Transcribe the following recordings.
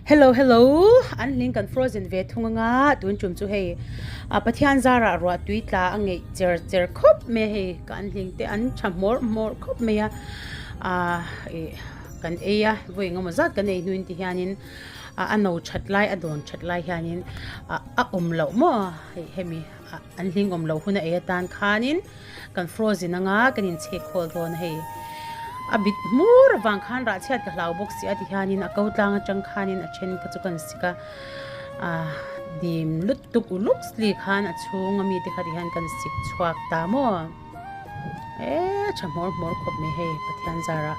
Hello hello an hling kan frozen ve thung anga tun tum chu hei a Pathian zarah ruah tui tla a ngeih cher cher khawp mai a hei ka an hling te an tha hmawr hmawr khawp mai a ah ih kan ei a vawi engemaw zat kan ei hnuin ti hianin a a no that lai a dawn that lai hianin ah a awm loh maw hei hemi ah an hling awm loh hun a ei atan khanin Kan frozen anga kan inchhek khawl dawn a hei. A bit hmur avang khan rah chhiat ka hlau bawk si a ti hianin a ko tlang atang khanin a then kha chu kan sik a, ah dim lut tuk uluk sli khan a chhung ami te kha ti hian kan sik chhuak ta maw. E tha hmawr hmawr khawp mai hei Pathian zarah.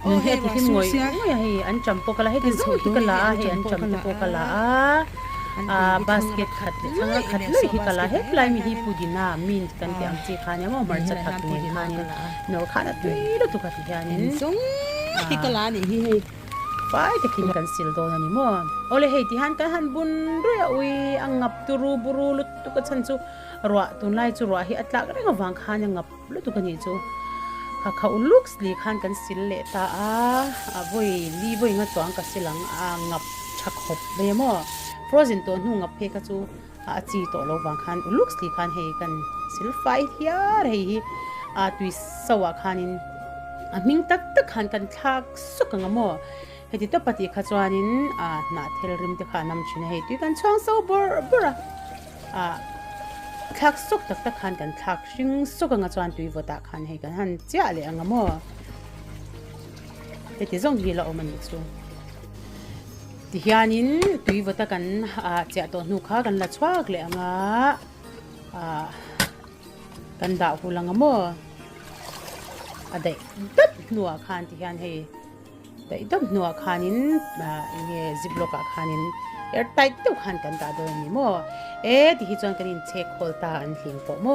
Nun hi a ti hlim ngawih ngawih a hei an cham pawh ka la heti zawng hi ka la a hei an cham te pawh ka la a ah basket khat leh thlangra khat luih hi ka la hetlai mi hi pudina mint kan tih ang chi kha ania maw hmarcha thak nen khanin nawr khan a tui lutuk a ti hianin ah fai takin kan sil dawn a ni maw awle hei ti hian kan han bun ruih a ui a ngap turu buru lutuk a chhan chu. Ruah tunlai chu ruah hi a tlak reng avang khan a ngap lutuk a nih chu. Kha kha uluk sli khan kan sil leh ta a, a vawi li vawi nga chuang ka sil ang a ngap tha khawp mai a maw. Frozen tawh hnu ngap phei kha chu a chi tawh lo vang khan uluk sli khan hei kan sil fai hiar hei hi a tui so ah khanin a hming tak tak khan kan thlak sawk ang a maw. Heti tawp a tih kha chuanin a hnah thel rim te kha a nam thin a, hei tui kan chhuang so bawrh bawrh a. Ah thlak sawk tak tak khan kan thlak hring sawk anga chuan tui vawtah khan hei kan han chiah leh anga maw heti zawng hi la awm a nih chu tihianin tui vawta kan ah chiah tawh hnu kha kan la chhuak leh anga ah kan dah hul anga maw a daih dap hnuah khan tihian hei. Daih deuh hnuah khanin eng nge zip lock ah khanin air tight deuh khan kan dah dawn a ni maw? E ti hi chuan kan inchhek khawl ta an hlim pawh maw?